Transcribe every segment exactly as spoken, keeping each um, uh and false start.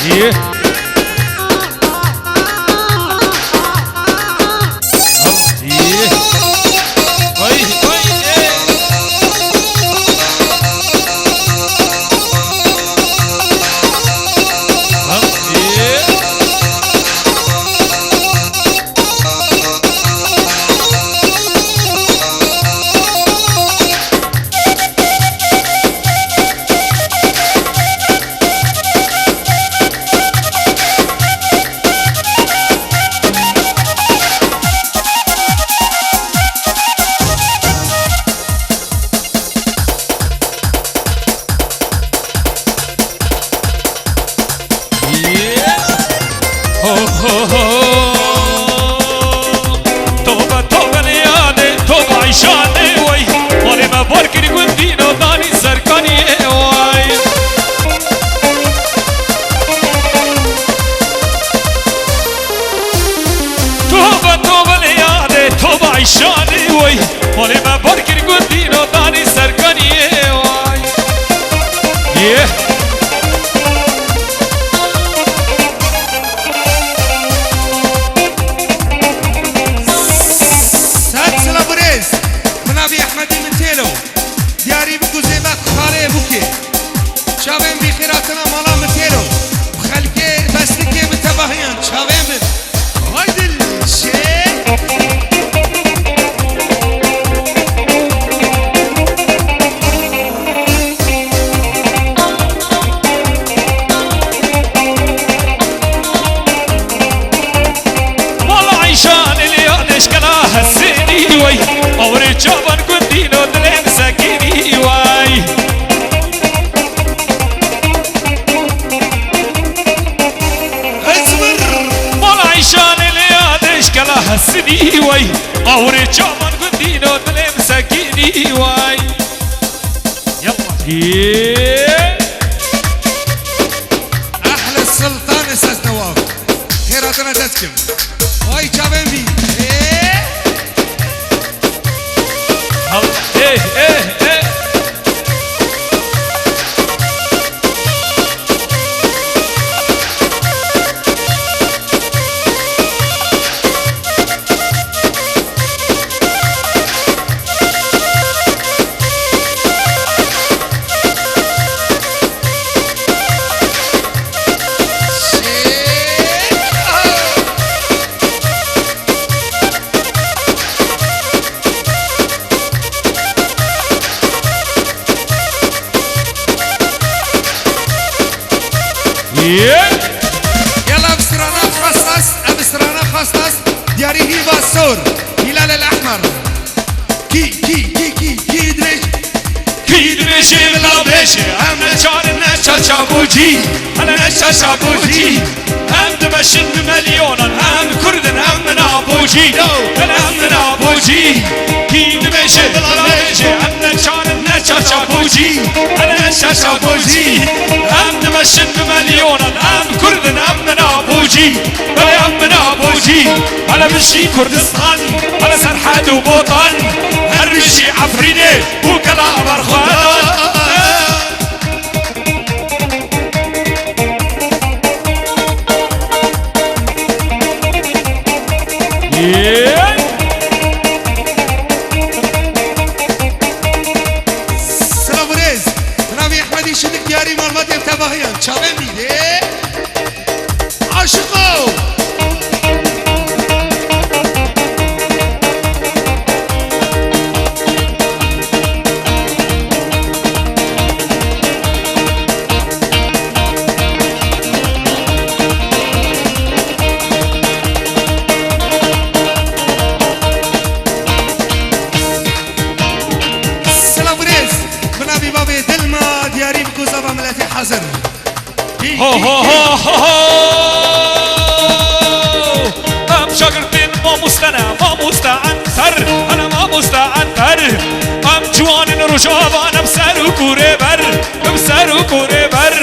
Yê. Hop, yê. Ay, ay, ê. Hop, yê. Ho, ho, ho. Tobe, tobe lê yadê, tobe Eyşanê wey. Malê me bar kir gundî no danî serkaniyê wey. Tobe, tobe lê yadê, tobe Eyşanê wey. Malê me bar kir gundî no danî serkaniyê wey. Yê. Sed silav û rêz. Min navî Ehmedî Mitêlo. Diyarî bikû zêbet xalê bûkê. Çavên bî xêratina mala Mitêlo. Bi xelkê besnikê bi tevahiyan çavên min. Haydi şê. Mala Eyşanê lê ya leşkela Hesenî wey. Awirê çavan gundî no dilê min sekinî wey. Mala Eyşanê lê ya leşkela Hesenî wey. Awirê çavan gundî no dilê min sekinî wey. Yallah. Yê. Ehle Sultanê Sesnewav. Xêr hatine dest kim. Vay çavên bî. Ê. Al, ê, ê, ê. Yê. Yala, ev strana xas as, ev strana xas as, diyarî hîva sor, Hilal el Ehmer. Kî, kî, kî, kî, kî dibêj? Kî dibêje bila bêje, em neçar in, ne çaça bûcî, em ne çaça bûcî. Em dimeşin bi melyonan, em Kurd in, em min a bûcî. Em min a bûcî. Kî dibêje bila bêje, em neçar in, ne çaça bûcî, em ne çaça bûcî. Em dimeşin bi melyonan, em Kurd in, em min a bûcî. Em min a bûcî. Hele bijî Kurdistan, hele Serhed û Botan. Her bijî Efrînê û Kela Berxwedan. Silav û rêz. Bi navê Ehmedî Şidik, diyarî malbatê tevahiyan. Çavên bî dê. Aşiqo! Silav û rêz. Bi navê bavê Dilma, diyarî bi ku zava miletê hazir. Ho, ho, ho, ho, ho! Em şagirtên mamoste ne, mamoste Enter, hele mamoste Enter. Em ciwanên Rojava ne, bi ser û kurê ber, bi ser û kurê ber.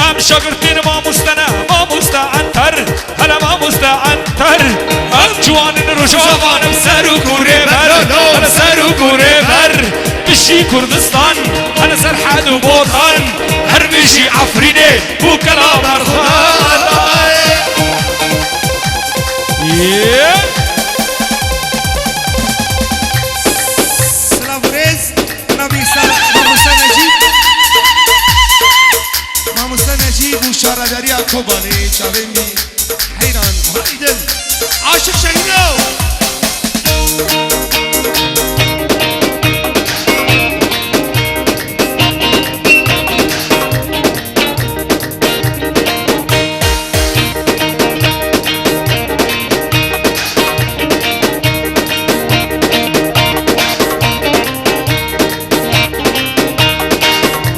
Em şagirtên mamoste ne, mamoste Enter, hele mamoste Enter. Em ciwanên Rojava ne, bi ser û kurê ber, hele ser û kurê ber. Bijî Kurdistan, hele Serhed û Botan. Her Jî Efrînê û kela berxwedayê. Yê. Silav û rêz, bi navê Sa-, Mamoste Necîb. Mamoste Necîb û şaredariya Kobanê, çavên wî heyran, haydin, aşiq Şehîdo.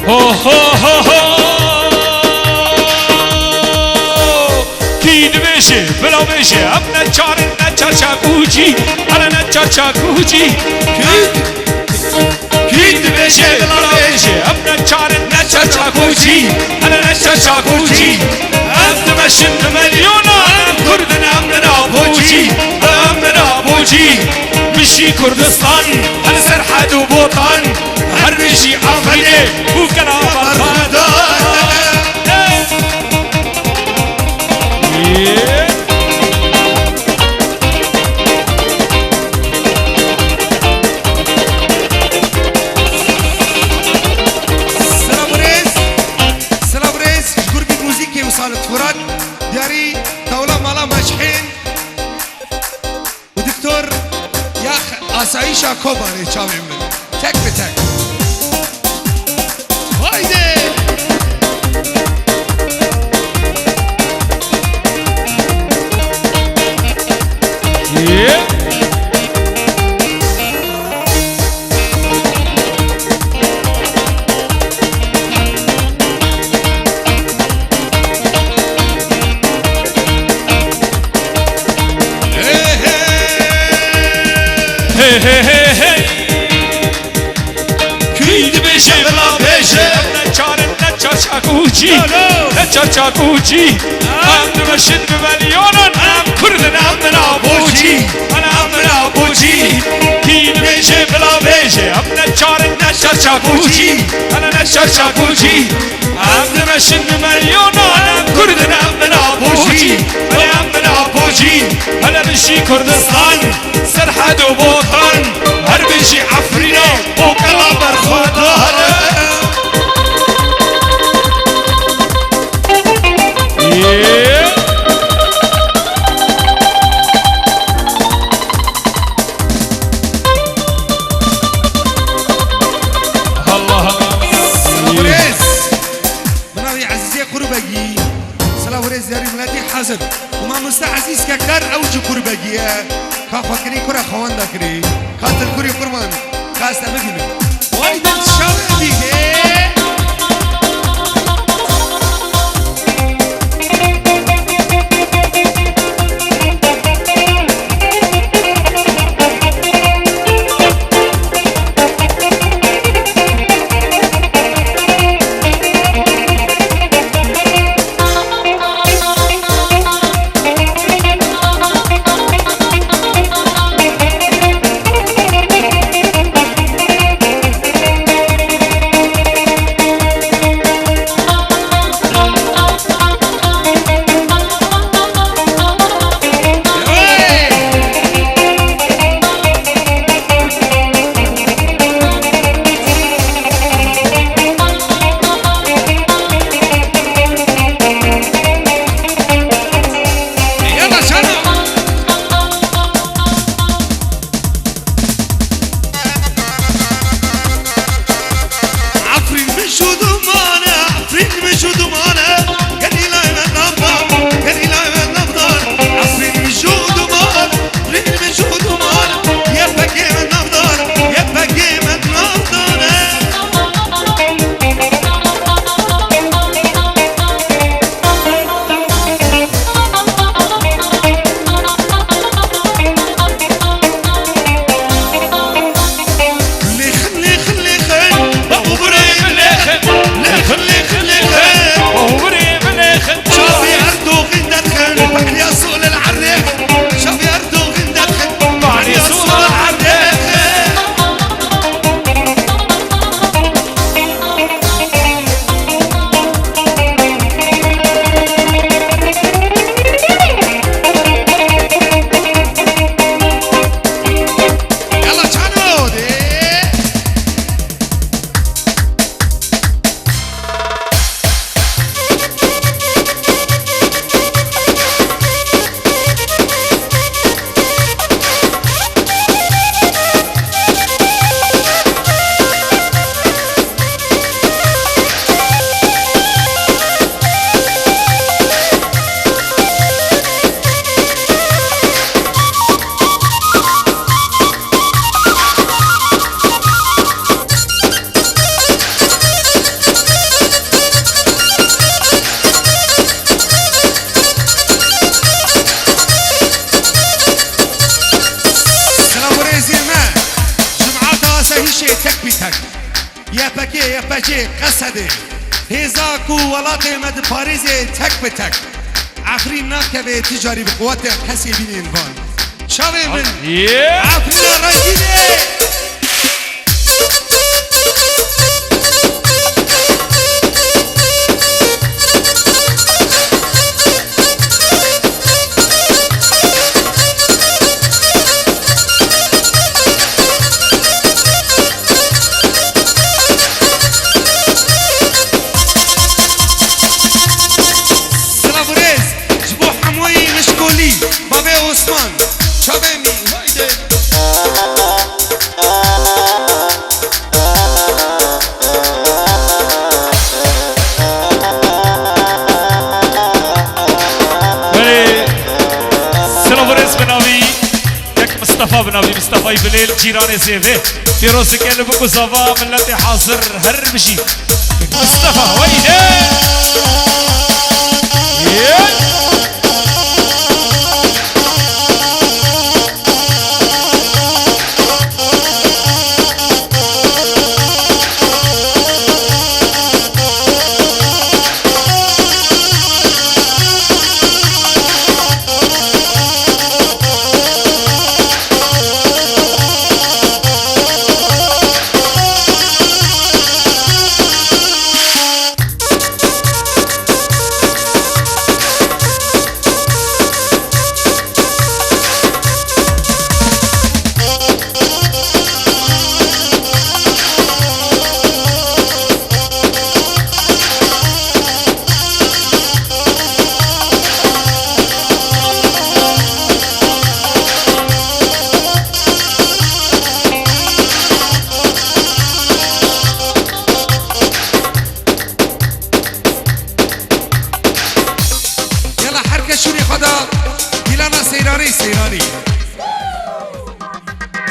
Ho, ho, ho, ho! Kî dibêje, bila bêje, em neçar in, neçar çakûcî, hele neçar çakûcî. Kî? Kî dibêje, bila bêje, em neçar in, neçar çakûcî, hele neçar çakûcî. Em dimeşin bi milyonan, em Kurd in, em nin Abocî, em nin Abocî. Bijî Kurdistan, her Serhed û Botan, her bijî Efrînê û kela Berxwedan. Silav û rêz, silav û rêz ji grûpê muzîkê û Salit Furat, diyarî tawla mala Meşhên û Doktor Yax Asayîşa Kobanê, çavên min. Tek bi tek. Haydi! Yê. Hey, hey, hey, hey. Kî dibêje, bila bêje. Em neçar in, neçar çakûcî. Neçar çakûcî. Em dimeşin bi milyonan, em Kurd in, em nin Abocî. Em nin Abocî. Kî dibêje, bila bêje. Em neçar in, neçar çakûcî. Em neçar çakûcî. Em dimeşin bi milyonan, em Kurd in, em nin Abocî. Em nin Abocî. Hele bijî Kurdistan, Serhed û Botan, her bijî Efrînê û kela Berxwedan. Yê. Allah Allah. Silav û rêz. Bi navê Ezîzê Qurbegî. Silav û rêz diyarî miletî hazir. Û mamoste Ezîz Kekdar ew ji Qurbegî ye. Ka xwekirî kura xewenda kirî. Ka til kurî qurban. Ka ez te bibînim. Way dil şawe dî. Sedê. Hêza ku welatê me diparêzê tek bi tek. Efrîn nakeve ti carî bi quwetê qesê bînên van. Çavê min. Yeah. Efrîna rengînê. Silav û rêz ji bo hemûyî mişkolî, bavê Osman, çavê mî, haydi. Belê, silav û rêz bi navî kek Mistefa bi navî Mistefayî Bilêl, cîranê Zêvê. Pîrozike li bik û zava miletê hazir her bijî. Kek Mistefa, weyde! Yey! Yala her kes şûnê xwe da dîlana seyranî, seyranî.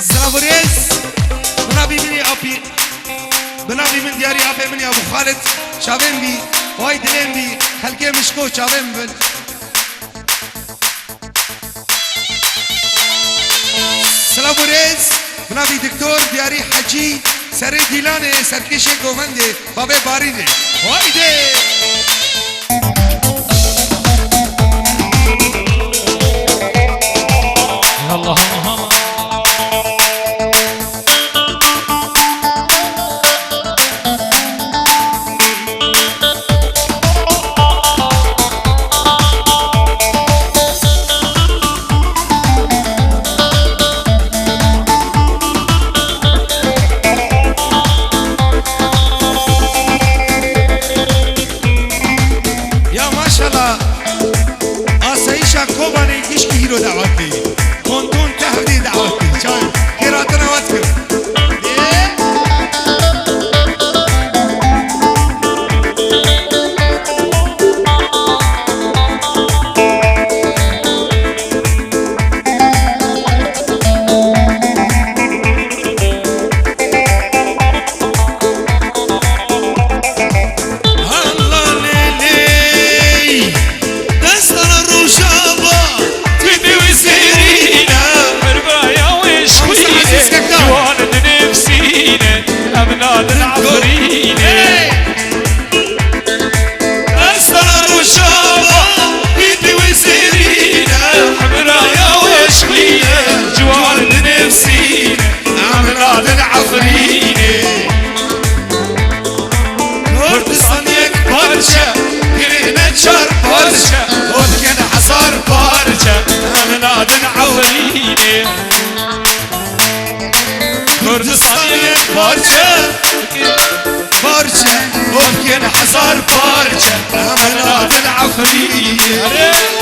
Silav û rêz, bi navî min ê apî, bi navî min diyarî apê min ya Abu Xalid, çavên bî, way dilên bî, xelkê Mişko çavên bin. Silav û rêz, bi navî Doktor Diyarî Hecî, serê dîlanê, serkêşê govendê, bavê Barînê. Haydi! Allah'ım, Allah'ım. Ya maşallah. Asayîşa Kobanê gişkî hîro dawetê. Konton te hevdê dawetê. Çav kêratina wet kir. Ê? Halla lê lê. Destana Rojava, tu dê wê zêrîne. Herbaya wê ji xwînê, ciwan dinêfsîne, em nadin Efrînê. Destana Rojava, tu dê wê zêrîne. Herbaya wê ji xwînê, ciwan dinêfsîne, em nadin Efrînê. Kurdistan yek parçe, kirine çar parçe, ot kin hezar parçe, em nadin Efrînê. Kurdistan yek parçe, parçe, ot kin hezar parçe, em nadin Efrînê.